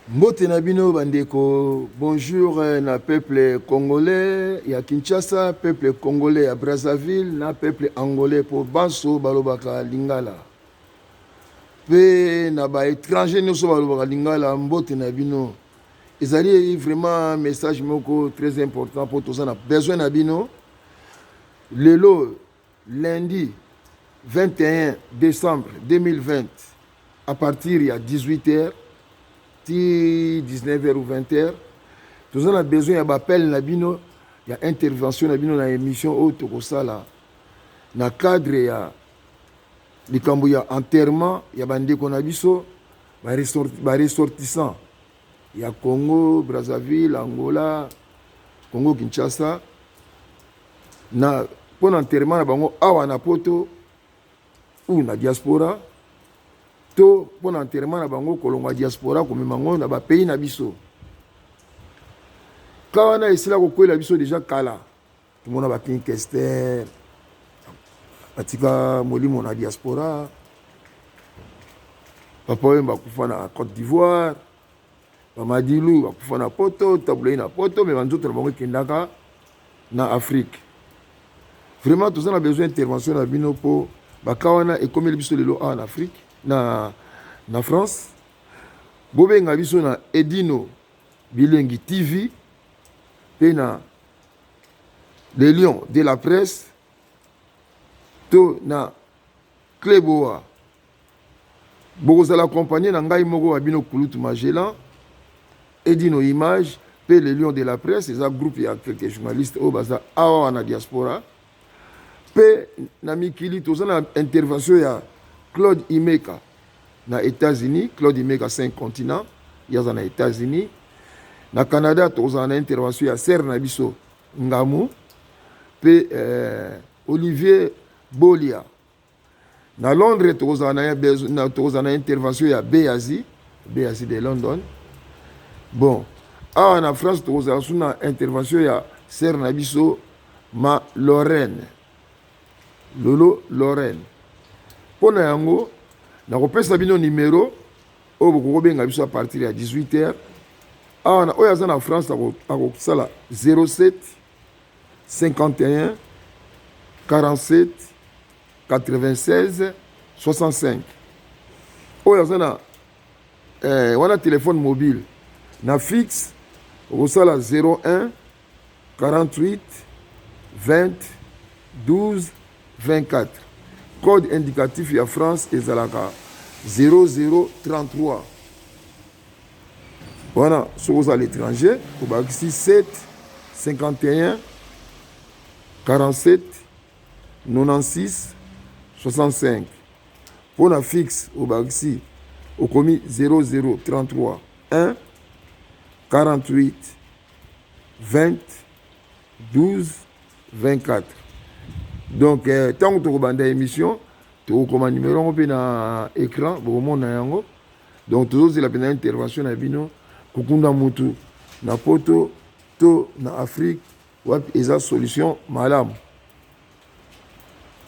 Mbote na bino bandeko, bonjour na peuple congolais ya Kinshasa, peuple congolais ya Brazzaville na peuple angolais po banso balobaka lingala pe na ba étranger nyonso balobaka lingala, mbote na bino. Ezali vraiment message moko très important po toza na besoin na bino lelo lundi 21 décembre 2020 à partir ya 18h ti 19h ou 20h. Toza na besoin ya baappel na bino, ya intervention na bino na émission oyo tokosala na cadre ya likambo ya enterrement ya bandeko na biso baressortissant ya Congo Brazzaville, Angola, Congo Kinshasa, na mpona enterrement na bango awa na Poto ou na diaspora, to mpona enterrement na bango kolongwa diaspora komema yango na bapays na biso. Ka wana esila kokwela biso deja kala. Tomona ba King Kester batika molimo na diaspora, Papa Wemba akufa na Côte d'Ivoire, Bamadilu bakufa na Poto, Tabulei na Poto, me banzoto na bango ekendaka na Afrique. Vraiment toza na besoin intervention na bino mpo baka wana ekomeli biso lelo awa na Afrique, na France. Bobenga biso na Edino Bilengi TV mpe na Les Lions de la Presse to na Cleboa. Bokozala accompagné na ngai moko wa bino Kulutu Magellan, Edino Image mpe Les Lions de la Presse. Eza groupe ya quelques journalistes oyo baza awa na diaspora mpe na mikili. Toza na intervention ya Claude Imeka na États-Unis, Claude Imeka 5 continents, ye aza na États-Unis. Na Canada tokozala na intervention ya sere na biso Ngamu mpe Olivier Bolia. Na Londres tokozala na intervention ya Beazi, Beazi de London. Bon, awa na France tokozala su na intervention ya sere na biso ma Lorraine, Lolo Lorraine. Mpo na yango nakopesa bino numero oyo bokokobenga biso à partir ya 18h. Awa na oyo aza na France akosala 07 51 47 96 65. Oyo aza na wana telefone mobile. Na fixe okosala 01 48 20 12 24. Code indicatif ya France ezalaka 0033. Wana soki oza à l'étranger obakisi 7 51 47 96 65. Mpona fixe obakisi, okomi 0033 1 48 20 12 24. Donc ntango tokobanda émission, tokokoma numero yango mpe na écran, bokomona yango. Donc tozozela mpenza intervention na bino. Kokunda mutu na Poto to na Afrique, wapi eza solution malamu?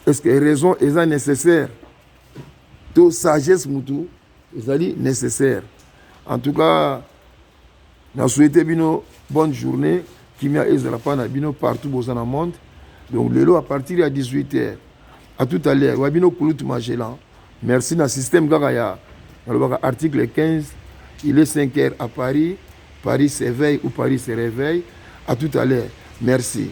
Est ce que raison eza nécessaire to sagesse mutu ezali nécessaire? En tout cas, na souhaite bino bonne journée, kimia ezala pa na bino partout boza na monde. Donc lelo à partir ya 18 heures, à tout à l'heure, wa bino Kulutu Magellan. Merci. Na système kaka ya nalobaka article 15, il est 5 heures à Paris, Paris s'éveille ou Paris se réveille. À tout à l'heure, merci.